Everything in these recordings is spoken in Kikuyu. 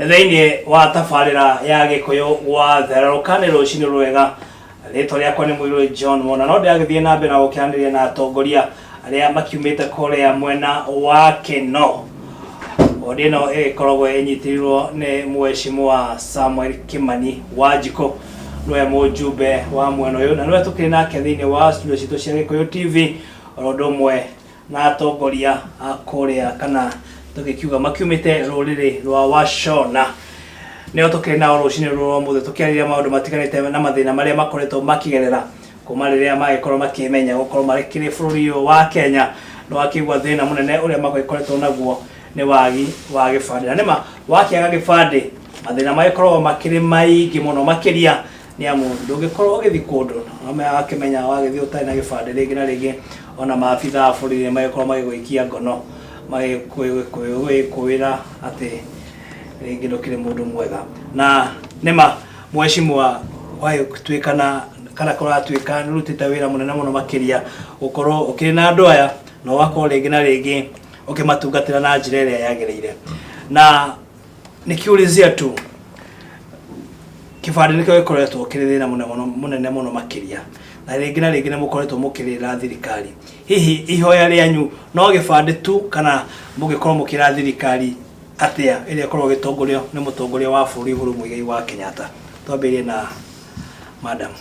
Thĩinĩ wa tabarĩra ya Gĩkũyũ gwatherũka nĩ rũcinĩ rwega. Rĩtwa rĩakwa nĩ Mũirũrĩ John Mona, no ndĩragĩthiĩ na mbere na gũkĩaranĩria na atongoria arĩa makiumĩte kũrĩa mwena wa Kĩno. Wodi ĩno ĩgĩkoragwo ĩnyitĩrĩirwo nĩ Mheshimiwa Samuel Kimani Wanjikũ, nĩwe mũjumbe wa mwena ũyũ na nĩwe tũkĩrĩ nake thĩinĩ wa studio citũ cia Gĩkũyũ TV oro ũndũ ũmwe na atongoria a kũrĩa kana tũgĩkiuga makiumĩte rũrĩrĩ rwa Washona. Nĩo tũkĩrĩ nao rũcinĩ rũrũ rwa ũmũthĩ tũkĩarĩrĩria maũndũ matiganĩte na mathĩna marĩa makoretwo makĩgerera kuma rĩrĩa magĩkorwo makĩmenya gũkorwo makĩrĩ bũrũri ũyũ wa Kenya. Nĩ wakĩigua thĩna mũnene ũrĩa magĩkoretwo naguo nĩ wagi wa gĩbandĩ. Na nĩma wakĩaga gĩbandĩ mathĩna magĩkoragwo makĩrĩ maingĩ mũno makĩria nĩ amu ndũngĩkorwo ũgĩthiĩ kũndũ wakĩmenya wagĩthiĩ ũtarĩ na gĩbandĩ rĩngĩ na rĩngĩ ona maabitha a borithi nĩ magĩkorwo magĩgũikia ngono magĩkwĩra atĩ rĩngĩ ndũkĩrĩ mũndũ mwega. Na nĩma mheshimiwa wagĩtuĩka na kana kũratuĩka nĩ ũrutĩte wĩra mũnene mũno makĩria gũkorwo ũkĩrĩ na andũ aya na ũgakorwo rĩngĩ na rĩngĩ ũkĩmatungatĩra na njĩra ĩrĩa yagĩrĩire. Na nikiulizia tu kĩbandĩ nĩkĩo gĩkoretwo kĩrĩ thĩna mũnene mũno mũnene mũno makĩria na rĩngĩ na rĩngĩ nĩ mũkoretwo mũkĩrĩra thirikari. Hihi ihoya rĩanyu no gĩbandĩ tu kana mũngĩkorwo mũkĩra thirikari atĩa ĩrĩa ĩkoragwo ĩgĩtongorio nĩ mũtongoria wa bũrũri Uhuru Muigai wa Kenyatta? Twambĩrĩrie na madam.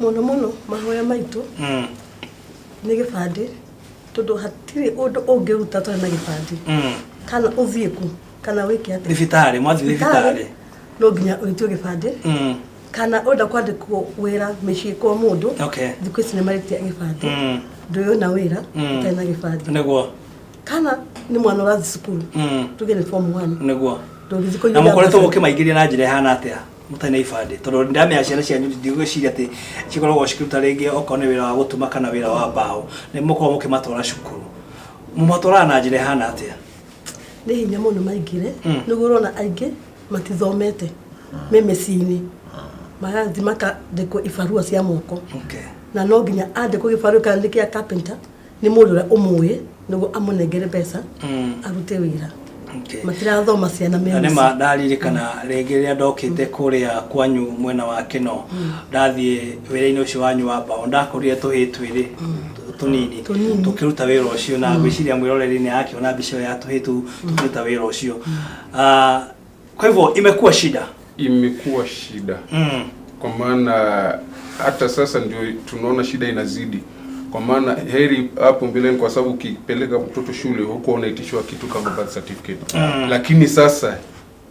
Mũno mũno mahoya maitũ nĩ gĩbandĩ tondũ hatirĩ ũndũ ũngĩruta ũtarĩ na gĩbandĩ. Kana ũthiĩ kũ kana wĩke atĩa. Thibitarĩ, mwathiĩ thibitarĩ. No nginya ũrutwo gĩbandĩ. Kana ũrenda kwandĩkwo wĩra mĩciĩ kwa mũndũ. Thikũ ici nĩ marĩtia gĩbandĩ. Ndũyona wĩra ũtarĩ na gĩbandĩ. Nĩguo. Kana nĩ mwana ũrathiĩ cukuru. Tuge nĩ form 1. Nĩguo. Ndũngĩthiĩ kũiyũria Na mũkoretwo mbeca. mũkĩmaingĩria na njĩra ĩhana atĩa mũtarĩ na ibandĩ? Tondũ ndamenya ciana cianyu ndigwĩciria atĩ cikoragwo cikĩruta rĩngĩ okorwo nĩ wĩra wa gũtuma kana wĩra wa mbaũ. Nĩ mũkoragwo mũkĩmatwara cukuru. Mũmatwaraga na njĩra ĩhana atĩa? Nĩ hinya mũno maingĩre. Nĩguo ũrona aingĩ matithomete me mĩciĩ-inĩ. Marathiĩ makandĩkwo ibarũa cia moko. Na no nginya andĩkwo gĩbarũa kana nĩ kĩa carpenter nĩ mũndũ ũrĩa ũmũĩ nĩguo amũnengere mbeca arute wĩra. Matirathoma ciana me Na mĩciĩ. nĩma ndaririkana rĩngĩ rĩrĩa ndokĩte kũrĩa kwanyu mwena wa Kĩno ndathiĩ wĩra-inĩ ũcio wanyu wa mbaũ ndakorire tũhĩĩ twĩrĩ tũnini Tũnini. tũkĩruta wĩra ũcio na ngwĩciria mwĩroreri nĩ akĩona mbica ĩyo ya tũhĩĩ tũu tũkĩruta wĩra ũcio. Kwa hivyo imekuwa shida. Imekuwa shida. Kwa maana hata sasa ndio tunaona shida inazidi. Kwa maana heri hapo mbeleni, kwa sababu ukipeleka mtoto shule huko unaitishwa kitu kama birth certificate. Lakini sasa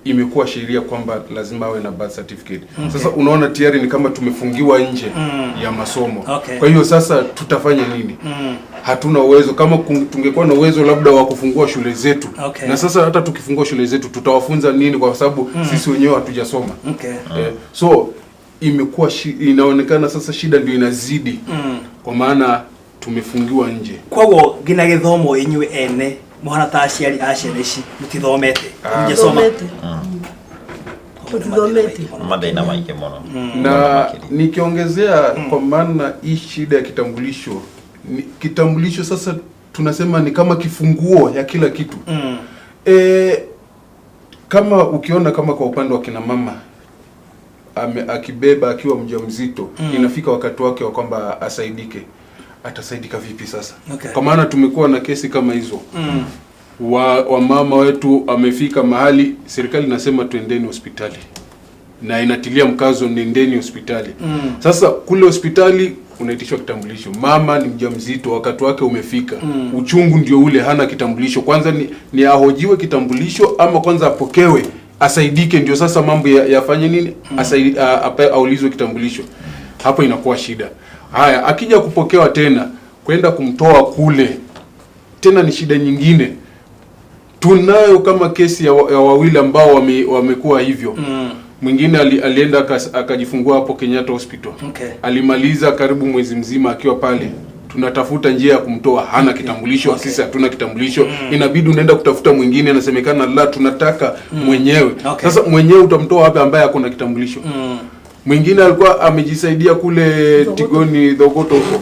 imekuwa sheria kwamba lazima awe na birth certificate. Sasa unaona tayari ni kama tumefungiwa nje ya masomo. Kwa hiyo sasa tutafanya nini? Hatuna uwezo. Kama tungekuwa na uwezo labda wa kufungua shule zetu. Na sasa hata tukifungua shule zetu tutawafunza nini, kwa sababu sisi wenyewe hatujasoma. So imekuwa inaonekana sasa shida ndio inazidi. Kwa maana tumefungiwa nje. Koguo nginya gĩthomo inyuĩ ene mũhana ta aciari a ciana ici mũtithomete. Mũngĩsoma. Mũtithomete. Mũtithomete. Mathĩna maingĩ mũno. Na Makĩria. nikiongezea kwa maana hii shida ya kitambulisho, ni, kitambulisho sasa tunasema ni kama kifunguo ya kila kitu. Kama ukiona kama kwa upande wa kina mama akibeba akiwa mjamzito, inafika wakati wake wa kwamba asaidike. Atasaidika vipi sasa? Kwa maana tumekuwa na kesi kama hizo. Wamama wetu amefika mahali serikali inasema twendeni hospitali, na inatilia mkazo nendeni hospitali. Sasa kule hospitali unaitishwa kitambulisho. Mama ni mjamzito, wakati wake umefika. Uchungu ndio ule, hana kitambulisho. Kwanza ni ahojiwe kitambulisho ama kwanza apokewe asaidike, ndio sasa mambo yafanye nini? Aulizwe kitambulisho. Hapo inakuwa shida. Haya, akija kupokewa tena kwenda kumtoa kule tena ni shida nyingine. Tunayo kama kesi ya wawili ambao wamekuwa hivyo. Mwingine alienda akajifungua hapo Kenyatta Hospital. Alimaliza karibu mwezi mzima akiwa pale. Tunatafuta njia ya kumtoa, hana kitambulisho. Sisi hatuna kitambulisho. Inabidi unaenda kutafuta mwingine, inasemekana la, tunataka mwenyewe. Sasa mwenyewe utamtoa wapi ambaye hakuna kitambulisho? Mwingine alikuwa amejisaidia kule Thogoto. Tigoni Thogoto huko.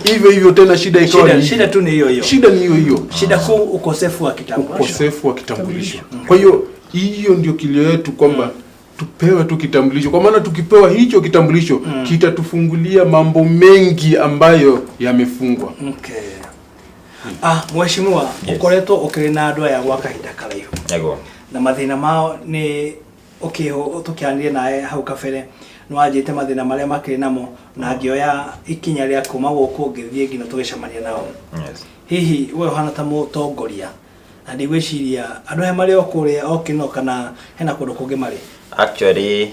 Hivyo hivyo tena shida ikawa Shida, ni shida tu ni hiyo hiyo. Shida ni hiyo hiyo. Shida kuu ukosefu wa kitambulisho. Ukosefu wa kitambulisho. Kwa hiyo Hiyo ndio kilio yetu kwamba tupewe tu kitambulisho, kwa maana tukipewa hicho kitambulisho kitatufungulia mambo mengi ambayo yamefungwa. Okay. Ah, mheshimiwa. Yes. Ukoretwo ukiri na andu aya gwa kahinda karaihu na mathina mao nĩ ũkĩho tũkĩaranĩria nawe hau kabere nĩ wanjĩte mathĩna marĩa makĩrĩ namo na ngĩoya ikinya rĩa kuma gũkũ ngĩthiĩ nginya tũgĩcemania nao. Hihi we ũhana ta mũtongoria na ndigwĩciria andũ aya marĩ o kũrĩa o Kĩno kana hena kũndũ kũngĩ marĩ? Actually,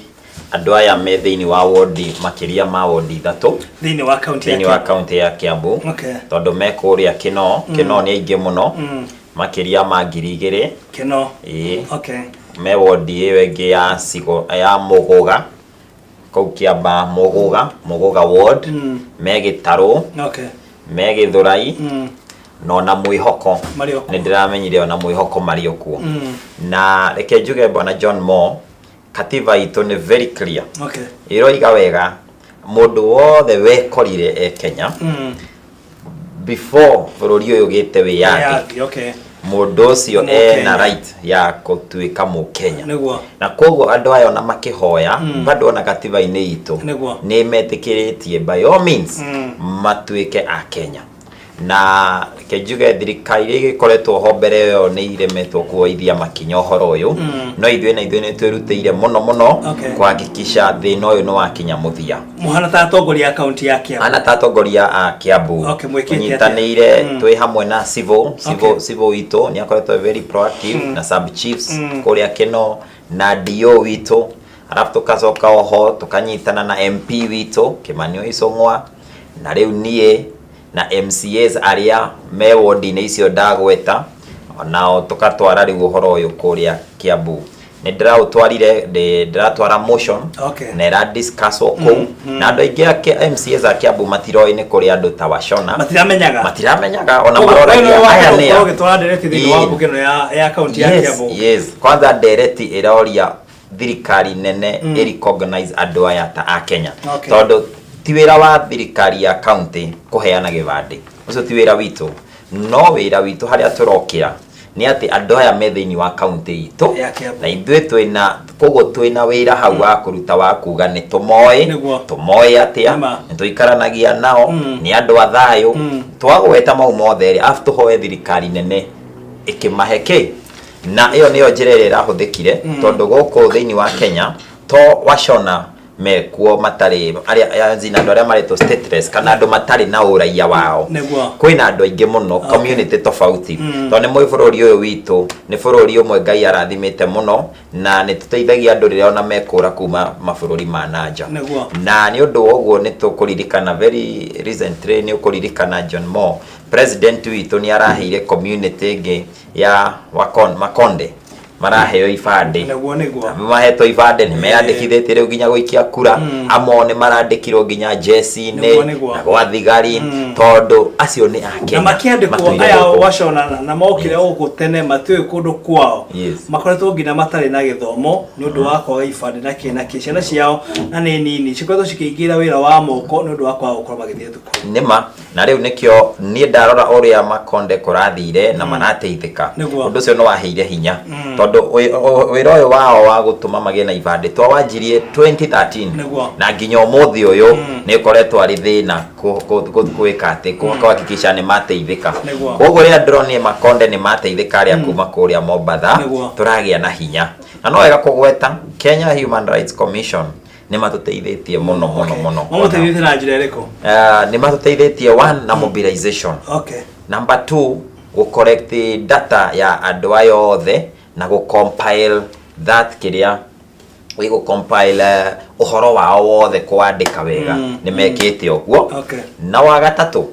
andũ aya me thĩinĩ wa wodi, makĩria ma wodi 3 thĩinĩ wa kaunti ya thĩinĩ wa Kiambu. Kaunti ya Kiambu. Tondũ me kũrĩa Kĩno. Kĩno nĩ aingĩ mũno, makĩria ma 2000. Kĩno. Ĩĩ. Me wodi ĩyo ĩngĩ ya Cigo ya Mũgũga kũu Kĩamba, Mũgũga ward. Me Gĩtarũ. Me Gĩthũrai. Na ona Mwĩhoko. Marĩ o kuo. Nĩ ndĩramenyire ona Mwĩhoko marĩ o kuo. Na reke njuge, bwana John Moore, katiba itũ nĩ very clear. Ĩroiga wega mũndũ wothe wekorire e Kenya before bũrũri ũyũ ũgĩte wĩyathi, Wĩyathi, okay. Mũndũ ũcio Mũkenya. ena right ya gũtuĩka Mũkenya. Na koguo andũ aya ona makĩhoya bado ona katiba-inĩ itũ nĩ metĩkĩrĩtie by all means matuĩke a Kenya. Na reke njuge thirikari iria igĩkoretwo ho mbere ĩyo nĩ iremetwo kuoithia makinya ũhoro ũyũ, no ithuĩ na ithuĩ nĩ twĩrutĩire mũno mũno kũhakikisha thĩna ũyũ nĩ wakinya mũthia. Mũhana ta atongoria a kaunti ya Kiambu. Ana ta atongoria a Kiambu, Okay, mwĩkĩte atĩa? tũnyitanĩire twĩ hamwe na civil civil witũ nĩ akoretwo very proactive, na sub chiefs kũrĩa Kĩno na DO witũ, arabu tũkacoka oho tũkanyitana na MP witũ Kĩmani wa Icũng'wa, na rĩu niĩ na MCAs arĩa me wodi-inĩ icio ndagweta, onao tũkatwara rĩu ũhoro ũyũ kũrĩa Kiambu. Nĩ ndĩraũtwarire, ndĩratwara motion na ĩra discuss kũu, na andũ aingĩ a MCAs a Kiambu matiroĩ nĩ kũrĩ andũ ta Washona. Matiramenyaga. Matiramenyaga ona Koguo, maroragia we aya nĩwe nĩ a. ũgĩtwara ndereti thĩinĩ wa mbunge ĩno ya kaunti ya Kiambu. Yes, kwanza ndereti ĩroria thirikari nene mm. recognize andũ aya ta a Kenya, tondũ ti wĩra wa thirikari ya county kũheana gĩbandĩ, ũcio ti wĩra witũ. No wĩra witũ harĩa tũrokĩra nĩ atĩ andũ aya me thĩinĩ wa county itũ Ya Kiambu. na ithuĩ twĩna, koguo twĩna wĩra hau wa kũruta wa kuga nĩ tũmoĩ. Tũmoĩ atĩa? Nĩ tũikaranagia nao, nĩ andũ a thayũ. Twagweta mau mothe rĩ, arabu tũhoe thirikari nene ĩkĩmahe kĩ, na ĩyo nĩyo njĩra ĩrĩa ĩrahũthĩkire, tondũ gũkũ thĩinĩ wa Kenya to Washona mekuo matarĩ arĩa azina andũ arĩa maretwo stateless kana andũ matarĩ na ũraiya wao. Kwĩna andũ aingĩ mũno, community tofauti, tondũ nĩ mũĩ bũrũri ũyũ witũ nĩ bũrũri ũmwe Ngai arathimĩte mũno, na nĩ tũteithagia andũ rĩrĩa ona mekũra kuma mabũrũri ma nanja. Na nĩ ũndũ wa ũguo nĩ tũkũririkana very recently, nĩ ũkũririkana John Moore, president witũ nĩ araheire community ĩngĩ ya Makonde maraheo ibandĩ. Nĩguo nĩguo. Mahetwo ibandĩ, nĩ meyandĩkithĩtie rĩu nginya gũikia kura, amwe nĩ marandĩkirwo nginya jeci-inĩ Nĩguo, nĩguo. na gwa thigari, tondũ acio nĩ a Na Kenya makĩandĩkwo matũire aya gũkũ. Washona na mokire gũkũ tene matiũĩ kũndũ kwao. Makoretwo nginya matarĩ na gĩthomo nĩ ũndũ wa kwaga ibandĩ na kĩ na kĩ. Ciana ciao na nĩ nini cikoretwo cikĩingĩra wĩra wa moko nĩ ũndũ wa kwaga gũkorwo magĩthiĩ thukuru. Nĩma, na rĩu nĩkĩo niĩ ndarora ũrĩa Makonde kũrathire na marateithĩka, ũndũ ũcio nĩ waheire hinya, tondũ wĩra ũyũ wao wa gũtũma magĩe na ibandĩ twawanjirie 2013 na nginya ũmũthĩ ũyũ nĩ ũkoretwo arĩ thĩna gwĩka atĩ kũhakikisha nĩ mateithĩka. Koguo rĩrĩa ndĩronire Makonde nĩ mateithĩka arĩa kuma kũrĩa Mombatha, tũragĩa na hinya. Na no wega kũgweta Kenya Human Rights Commission nĩ matũteithĩtie mũno mũno mũno. Mamũteithĩtie na njĩra ĩrĩkũ? Nĩ matũteithĩtie one na mobilization, number two gũ collect data ya andũ aya othe na gũ compile that kĩrĩa gũ compile ũhoro wao wothe kwandĩka wega. Nĩ mekĩte ũguo. Na wa gatatũ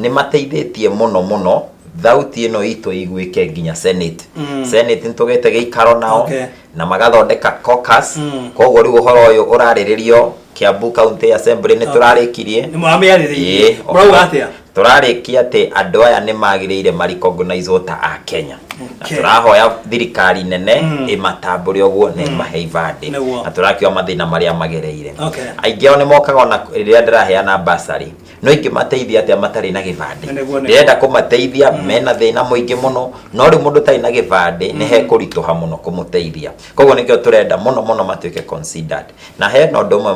nĩ mateithĩtie mũno mũno thauti ĩno itũ iguĩke nginya Senate. Senate nĩ tũgĩte gĩikaro nao na magathondeka caucus. Koguo rĩu ũhoro ũyũ ũrarĩrĩrio Kiambu County Assembly nĩ tũrarĩkirie. Nĩ mũramĩarĩrĩirie? Ĩĩ. Mũrauga atĩa? Tũrarĩkia atĩ andũ aya nĩ magĩrĩire ma-recognizwo ta a Kenya, na tũrahoya thirikari nene ĩmatambũre ũguo na ĩmahe ibandĩ. Na tũrakiuga mathĩna marĩa magereire, aingĩ ao nĩ mokaga ona rĩrĩa ndĩraheana basarĩ. No ingĩmateithia atĩa matarĩ na gĩbandĩ? Nĩguo, nĩguo. Ndĩrenda kũmateithia, mena thĩna mũingĩ mũno, no rĩu mũndũ ũtarĩ na gĩbandĩ nĩ hekũritũha mũno kũmũteithia. Koguo nĩkĩo tũrenda mũno mũno matuĩke considered. Na hena ũndũ ũmwe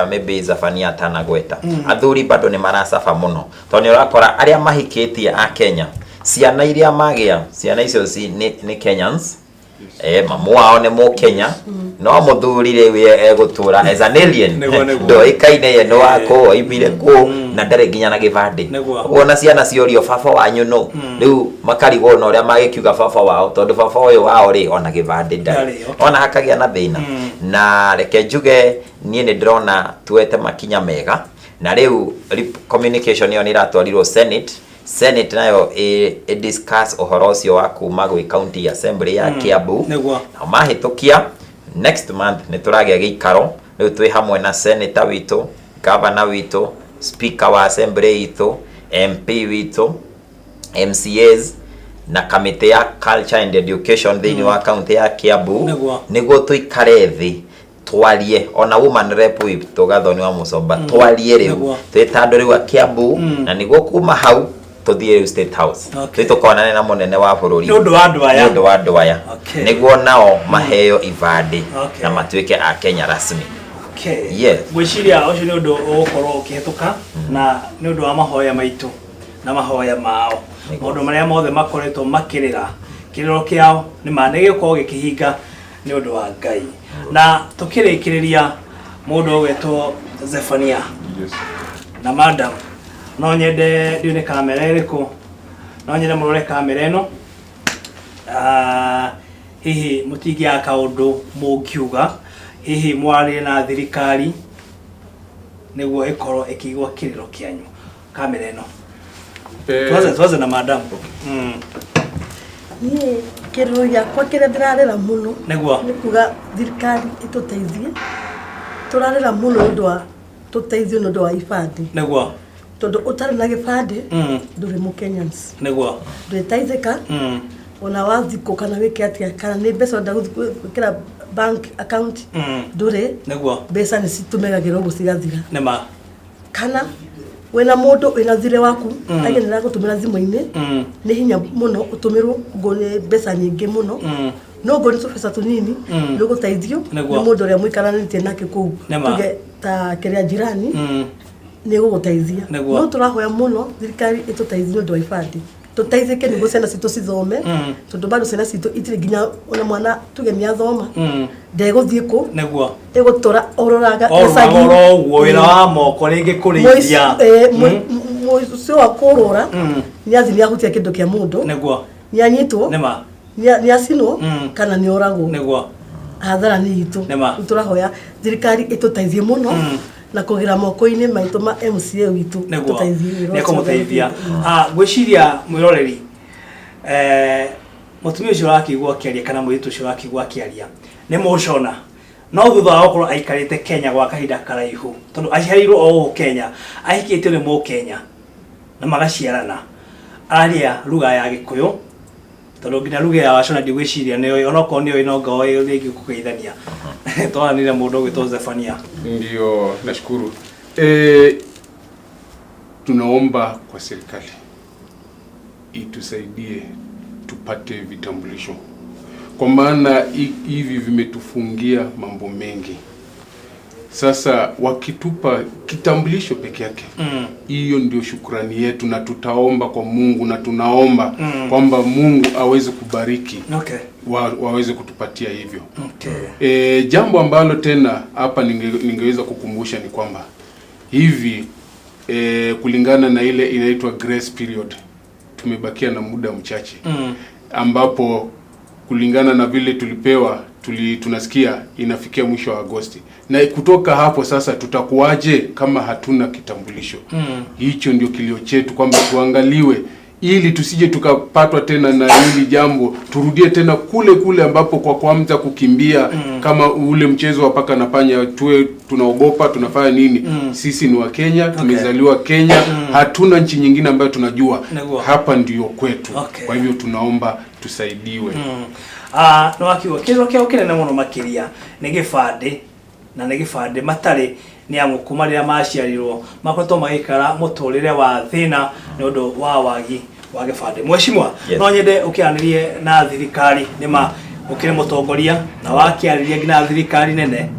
maybe Zephania atanagweta. Athuri bado nĩ maracaba mũno, tondũ nĩ ũrakora arĩa mahikĩtie a Kenya, ciana iria magĩa, ciana icio nĩ Kenyans, mamu wao nĩ mũkenya, no mũthuri rĩu ye egũtũra as an alien. Nĩguo, nĩguo. Ndoĩkaine ye nĩ wakũ, oimire kũ, na ndarĩ nginya na gĩbandĩ. Ũguo ona ciana ciorio baba wanyu nũ, rĩu makarigwo na ũrĩa magĩkiuga baba wao, tondũ baba ũyũ wao rĩ ona gĩbandĩ ndarĩ. Ndarĩ, okay. Ona hakagĩa na thĩna. Na reke njuge niĩ nĩ ndĩrona tuoete makinya mega, na rĩu communication ĩyo nĩ ĩratwarirwo Senate. Senate nayo ĩ discuss ũhoro ũcio wa kuma gwĩ county assembly ya Kiambu. Nao mahĩtũkia next month nĩ tũragĩa gĩikaro rĩu twĩ hamwe na senator witũ, governor witũ, speaker wa assembly itũ, MP witũ, MCAs na kamĩtĩ ya culture and education thĩinĩ wa county ya Kiambu, nĩguo tũikare thĩ twarie ona woman rep witũ Gathoni wa Mũcomba, twarie rĩu twĩ ta andũ rĩu a Kiambu, na nĩguo kuma hau tũthiĩ rĩu State House. Tũthiĩ tũkonane na mũnene wa bũrũri Nĩ ũndũ wa andũ aya. Nĩ ũndũ wa andũ aya. Nĩguo nao maheo ibandĩ na matuĩke a Kenya rasmi. Yes. Ngwĩciria ũcio nĩ ũndũ ũgũkorwo ũkĩhĩtũka na nĩ ũndũ wa mahoya maitũ na mahoya mao. Maũndũ marĩa mothe makoretwo makĩrĩra, kĩrĩro kĩao nĩ ma nĩ gĩgũkorwo gĩkĩhinga nĩ ũndũ wa Ngai. Na tũkĩrĩkĩrĩria, mũndũ ũgwĩtwo Zephania na madam, no nyende, ndiũĩ nĩ kamera ĩrĩkũ, no nyende mũrore kamera ĩno. Hihi mũtingĩaga kaũndũ mũngiuga, hihi mwarie na thirikari nĩguo ĩkorwo ĩkĩigua kĩrĩro kĩanyu. Kamera ĩno. Tuanze na madam. Niĩ kĩrĩro gĩakwa kĩrĩa ndĩrarĩra mũno Nĩguo. nĩ kuga thirikari ĩtũteithie. Tũrarĩra mũno nĩ ũndũ wa tũteithio nĩ ũndũ wa ibandĩ. Tondũ ũtarĩ na gĩbandĩ, ndũrĩ mũkenyans. Ndwĩteithĩka. Ona wathikwo kana wĩke atĩa, kana nĩ mbeca ũrenda gũthiĩ gwĩkĩra bank account, ndũrĩ. Mbeca nĩ citũmĩragĩrwo ũguo cigathira. Nĩma. Kana wĩna mũndũ wĩna thirĩ waku, aige nĩ aragũtũmĩra thimũ-inĩ, nĩ hinya mũno ũtũmĩrwo ngo nĩ mbeca nyingĩ mũno. No ngo nĩ tũbeca tũnini, nĩ ũgũteithio nĩ mũndũ ũrĩa mũikaranĩtie nake kũu. Tuge ta kĩrĩa jirani, nĩ ĩgũgũteithia. No tũrahoya mũno thirikari ĩtũteithie nĩ ũndũ wa ibandĩ. Tũteithĩke nĩguo ciana citũ cithome, tondũ bado ciana citũ itirĩ nginya ona mwana tuge nĩ athoma, ndegũthiĩ kũ, Ĩgũtũra ũroraga Orũraga icagi. oro ũguo wĩra wa moko rĩngĩ kũrĩithia. Mũici wa kũrũra nĩ athiĩ nĩ ahutia kĩndũ kĩa mũndũ, nĩ anyitwo, nĩ acinwo, kana nĩ oragwo. Hathara nĩ itũ. Rĩu tũrahoya thirikari ĩtũteithie mũno na kũgĩra moko-inĩ maitũ ma MCA witũ. Tũteithie wĩra Nĩ ũcio. ekũmũteithia. Ngwĩciria mwĩroreri, mũtumia ũcio ũrakĩigua akĩaria kana mũirĩtu ũcio ũrakĩigua akĩaria nĩ mũcona, no thutha wa gũkorwo aikarĩte Kenya gwa kahinda karaihu, tondũ aciarĩirwo o gũkũ Kenya, ahikĩtio nĩ mũkenya na magaciarana, araria lugha ya Gĩkũyũ, tondũ nginya lugha ya Wacona ndigwĩciria nĩoĩ, onokorwo nĩoĩ no anga oĩ rĩngĩ kũgeithania. Twaranire mũndũ ũgwĩtwo Zephania. Ndio, nashukuru. Tunaomba kwa serikali itusaidie tupate vitambulisho, kwa maana hivi vimetufungia mambo mengi. Sasa wakitupa kitambulisho peke yake, hiyo ndio shukrani yetu, na tutaomba kwa Mungu na tunaomba kwamba Mungu aweze kubariki, waweze kutupatia hivyo. Jambo ambalo tena hapa ningeweza kukumbusha ni kwamba hivi, kulingana na ile inaitwa grace period, tumebakia na muda mchache, ambapo kulingana na vile tulipewa, tunasikia inafikia mwisho wa Agosti. Na kutoka hapo sasa tutakuwaje kama hatuna kitambulisho? Hicho ndio kilio chetu, kwamba tuangaliwe ili tusije tukapatwa tena na hili jambo, turudie tena kule kule ambapo kwa kuanza kukimbia kama ule mchezo wa paka na panya, tuwe tunaogopa tunafanya nini? Sisi ni wa Kenya, tumezaliwa Kenya, hatuna nchi nyingine ambayo tunajua. Hapa ndio kwetu. Kwa hivyo tunaomba tusaidiwe. No akiwa kĩrĩro kĩao kĩnene mũno makĩria nĩ gĩbandĩ, na nĩ gĩbandĩ matarĩ Nĩ amu kuma rĩrĩa maciarirwo makoretwo magĩikara mũtũrĩre wa thĩna nĩ ũndũ wa wagi wa gĩbandĩ. Mheshimiwa, Yes. no nyende ũkĩaranĩrie na thirikari nĩma ũkĩrĩ mũtongoria na wakĩarĩria nginya thirikari nene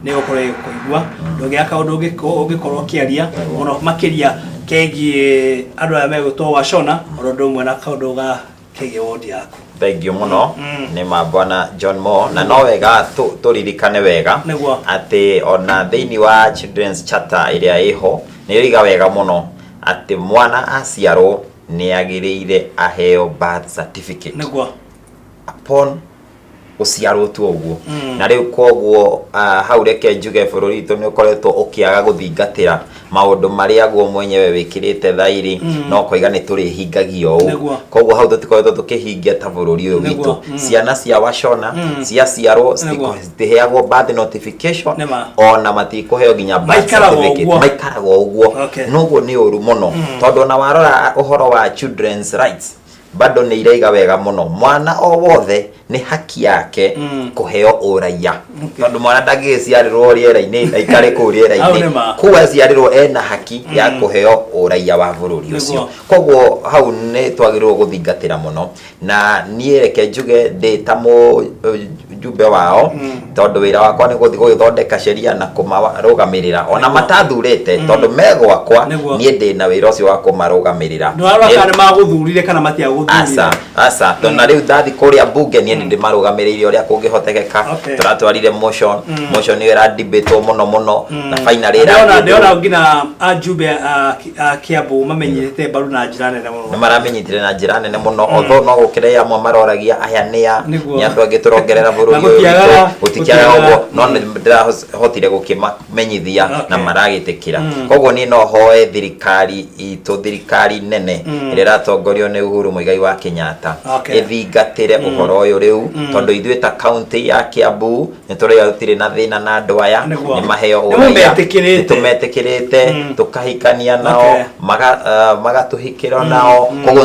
nĩ ũgũkorwo ĩgĩkũigua ndũngĩaga kaũndũ ũngĩkorwo ũkĩaria mũno makĩria kegiĩ andũ aya megwĩtwo Washona oro ũndũ ũmwe na kaũndũ ga kegiĩ wodi yaku. Thengiũ mũno nĩ ma bwana John Moore na no wega tũririkane wega Nĩguo. atĩ ona thĩinĩ wa Children's Charter ĩrĩa ĩho nĩ ĩroiga wega mũno atĩ mwana aciarwo nĩ agĩrĩire aheo birth certificate Nĩguo. upon gũciarwo tu ũguo na rĩu koguo ah, hau reke njuge bũrũri witũ nĩ ũkoretwo ũkĩaga gũthingatĩra maũndũ marĩa guo mwenyewe wĩkĩrĩte thairi no koiga nĩ tũrĩhingagia ũũ Nĩguo. koguo hau tũtikoretwo tũkĩhingia ta bũrũri ũyũ Nĩguo, witũ ciana cia wacona ciaciarwo Nĩguo. citiheagwo birth notification Nĩma. ona matikũheo nginya birth Maikaraga certificate. ũguo. maikaraga ũguo Okay. noguo nĩ ũru mũno tondũ ona warora ũhoro wa children's rights bado nĩ iraiga wega mũno mwana o wothe nĩ haki yake kũheo ũraiya tondũ mwana ndangĩgĩciarĩrwo rĩera-inĩ na aikare kũu Hau rĩera-inĩ nĩ ma. kũu aciarĩrwo ena haki ya kũheo ũraiya wa bũrũri ũcio Nĩguo. koguo hau nĩ twagĩrĩirwo gũthingatĩra mũno na niĩ reke njuge ndĩ ta mũjumbe wao tondũ wĩra wakwa nĩ gũthiĩ gũgĩthondeka sheria na kũmarũgamĩrĩra ona matathurĩte tondũ me gwakwa Nĩguo. niĩ ndĩ na wĩra ũcio wa kũmarũgamĩrĩra Ndũrarora kana nĩ magũthurire kana matiagũthurire. aca aca tondũ na rĩu ndathi kũrĩa mbunge niĩ nĩ ndĩmarũgamĩrĩire ũrĩa kũngĩhotekeka Okay. tũratwarire motion motion ĩyo ĩradebatwo mũno mũno na finally Ndĩrona ĩrathiĩ ndĩrona nginya ajumbe a a Kiambu mamenyitĩte mbaru na njĩra nene mũno. nĩ maramenyitire na njĩra nene mũno although no gũkĩrĩ amwe maroragia aya nĩ a Nĩguo. nĩ andũ angĩ tũrongerera bũrũri Na ũyũ witũ gũtiagaga- gũtikiagaga gũtiagaga. ũguo no nĩ ndĩrahotire gũkĩmamenyithia na Okay. maragĩtĩkĩra koguo niĩ no hoe thirikari itũ thirikari nene ĩrĩa ĩratongorio nĩ Uhuru Muigai wa Kenyatta Okay. ĩthingatĩre ũhoro ũyũ rĩu tondũ ithuĩ ta kaunti ya Kiambu nĩ tũraiga tũtirĩ na thĩna na andũ aya Nĩguo. nĩ maheo Nĩ ũraiya mũmetĩkĩrĩte. nĩ tũmetĩkĩrĩte tũkahikania nao Okay. maga magatũhikĩra nao koguo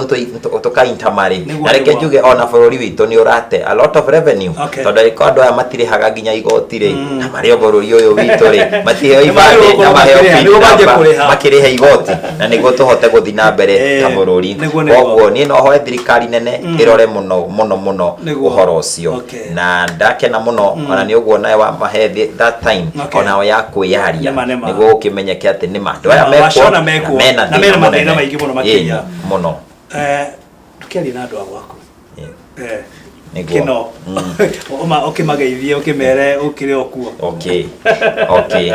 tũkaintamarĩ Nĩguo, na reke nĩguo. njuge ona bũrũri witũ nĩ ũrate a lot of revenue Okay. tondũ angĩkorwo andũ aya matirĩhaga nginya igoti rĩ na marĩ o bũrũri ũyũ witũ rĩ matiheo Nĩ magĩrĩirwo ibandĩ na gũkorwo maheo makĩrĩha, PIN nĩguo manjie number, kũrĩha. makĩrĩhe igoti na nĩguo tũhote gũthiĩ na mbere Eh, ta bũrũri nĩguo, nĩguo. koguo niĩ no hoe thirikari nene ĩrore mũno mũno mũno Nĩguo. ũhoro ũcio Okay. na ndakena mũno ona nĩ ũguo nawe wamahe that time Okay. onao ya kwĩyaria Nĩma, nĩma. nĩguo gũkĩmenyeke atĩ nĩma andũ aya Nĩma, mekuo wacona mekuo, na mena na mena thĩna mathĩna mũnene. maingĩ mũno makĩria. Ĩĩ, mũno Eh, tũkĩaria na andũ a gwaku. Ĩĩ. Eh, Nĩguo. kĩno ũkĩmageithie ũkĩmere ũkĩrĩ o kuo. Okay. Okay.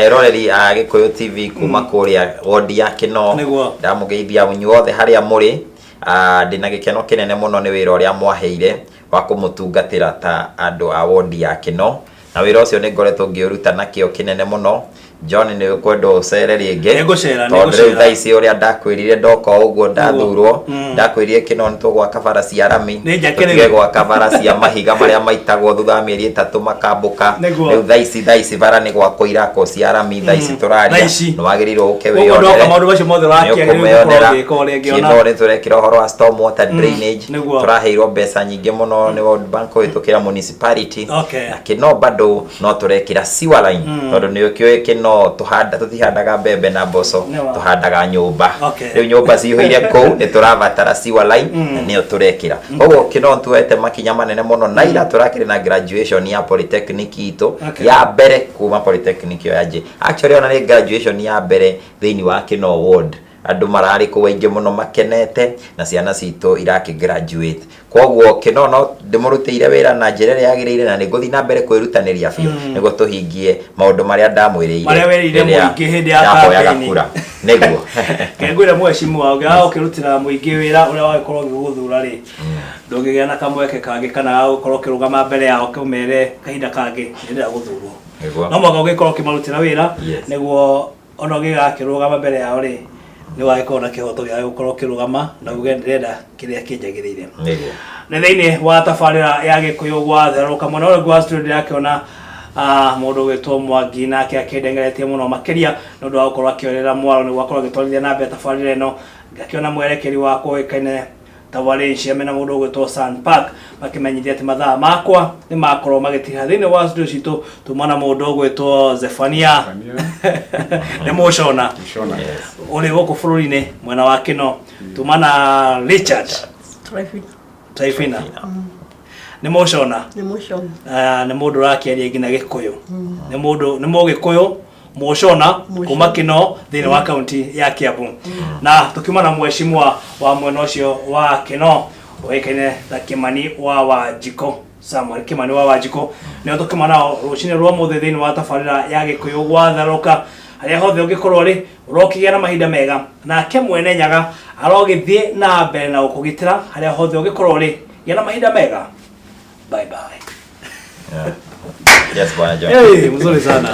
Eroreri a Gĩkũyũ TV kuma kũrĩa wodi ya Kĩno Nĩguo. ndamũgeithia inyuothe harĩa mũrĩ. Ah, ndĩna gĩkeno kĩnene mũno nĩ wĩra ũrĩa mwaheire wa kũmũtungatĩra ta andũ a wodi ya Kĩno na wĩra ũcio nĩ ngoretwo ngĩũruta na kĩo kĩnene mũno. John nĩ ũkwenda ũcere rĩngĩ Nĩngũcera, tondũ rĩu nĩngũcera. thaa ici ũrĩa ndakwĩrire ndoka o ũguo ndathurwo Mm. ndakwĩrire Kĩno nĩ tũgwaka bara cia rami Nĩ njake tũtige rĩu. gwaka bara cia mahiga marĩa maitagwo thutha wa mĩeri ĩtatũ makambũka Nĩguo. rĩu thaa ici thaa ici bara nĩ gwakwo irakwo cia rami thaa ici tũraria Thaa ici. nĩ wagĩrĩirwo ũke Koguo ndoka wĩyonere maũndũ macio mothe ũrakĩagĩrĩirwo gũkorwo ũgĩka ũrĩa Kĩno ũngĩona. nĩ tũrekĩra ũhoro wa storm water drainage Nĩguo. tũraheirwo mbeca nyingĩ mũno nĩ World Bank kũhĩtũkĩra municipality Okay. na Kĩno bado no tũrekĩra sewer line tondũ nĩ ũkĩũĩ Kĩno tũhanda tũtihandaga mbembe na mboco Nĩwa. tũhandaga nyũmba Okay. rĩu nyũmba cihũire kũu nĩ tũrabatara sewer line na nĩyo tũrekĩra koguo Kĩno tuoete makinya manene mũno na ira tũrakĩrĩ na graduation ya polytechnic itũ Okay. ya mbere kuma polytechnic ĩyo ya J actually ona nĩ graduation ya mbere thĩinĩ wa Kĩno ward andũ mararĩ kũu aingĩ mũno makenete na ciana citũ irakĩ graduate koguo Kĩno no ndĩmũrutĩire wĩra na njĩra ĩrĩa yagĩrĩire na nĩ ngũthiĩ na mbere kwĩrutanĩria biũ nĩguo tũhingie maũndũ marĩa ndamwĩrĩire Marĩa werĩire rĩrĩa mũingĩ hĩndĩ ya ndahoyaga campaign. kura nĩguo Ngwĩre mheshimiwa ũngĩaga ũkĩrutĩra mũingĩ wĩra ũrĩa wagĩkorwo ũgĩgũthura rĩ ndũngĩgĩa na kamweke kangĩ kana gagũkorwo ũkĩrũgama mbere yao ũmere kahinda kangĩ nĩndĩrenda gũthurwo Nĩguo. no mũhaka ũgĩkorwo ũkĩmarutĩra wĩra Yes. nĩguo ona ũngĩgakĩrũgama mbere yao rĩ nĩ wagĩkorwo na kĩhoto gĩa gũkorwo ũkĩrũgama na uge ndĩrenda kĩrĩa kĩnjagĩrĩire nĩguo nĩ thĩinĩ wa tabarĩra ya gĩkũyũ gwatherũka mwena ũrĩa wa studio ndĩrakĩona ah, mũndũ ũgwĩtwo Mwangi nake akĩndengeretie mũno makĩria nĩ ũndũ wa gũkorwo akĩorera mwaro nĩguo akorwo agĩtwarithia na mbere tabarĩra ĩno ngakĩona mwerekeri wakwa ũĩkaine ta Valencia mena mũndũ ũgwĩtwo San Park makĩmenyithia atĩ mathaa makwa nĩ makorwo magĩtiha thĩinĩ wa studio citũ tuma na mũndũ ũgwĩtwo Zefania nĩ mũcona Mũcona. ũrĩ gũkũ bũrũri-inĩ mwena wa Kĩno tuma na Richard Traffic Taifina nĩ mũcona nĩ mũcona Ah, nĩ mũndũ ũrakĩaria nginya gĩkũyũ nĩ mũndũ nĩ mũgĩkũyũ mũcona kuma Kĩno thĩinĩ wa kaunti ya Kiambu na tũkiuma na mheshimiwa wa mwena ũcio wa Kĩno ũĩkaine ta Kĩmani wa Wanjikũ Samuel Kĩmani wa Wanjikũ nĩo tũkiuma nao rũcinĩ rwa mũthĩ thĩinĩ wa tabarĩra ya Gĩkũyũ gwatharũka harĩa hothe ũngĩkorwo rĩ ũrokĩgĩa na mahinda mega nake mwene nyaga arogĩthiĩ na mbere na gũkũgitĩra harĩa hothe ũngĩkorwo rĩ gĩa na mahinda mega bye bye Yeah. Yes, Bwana John. hey, mzuri sana.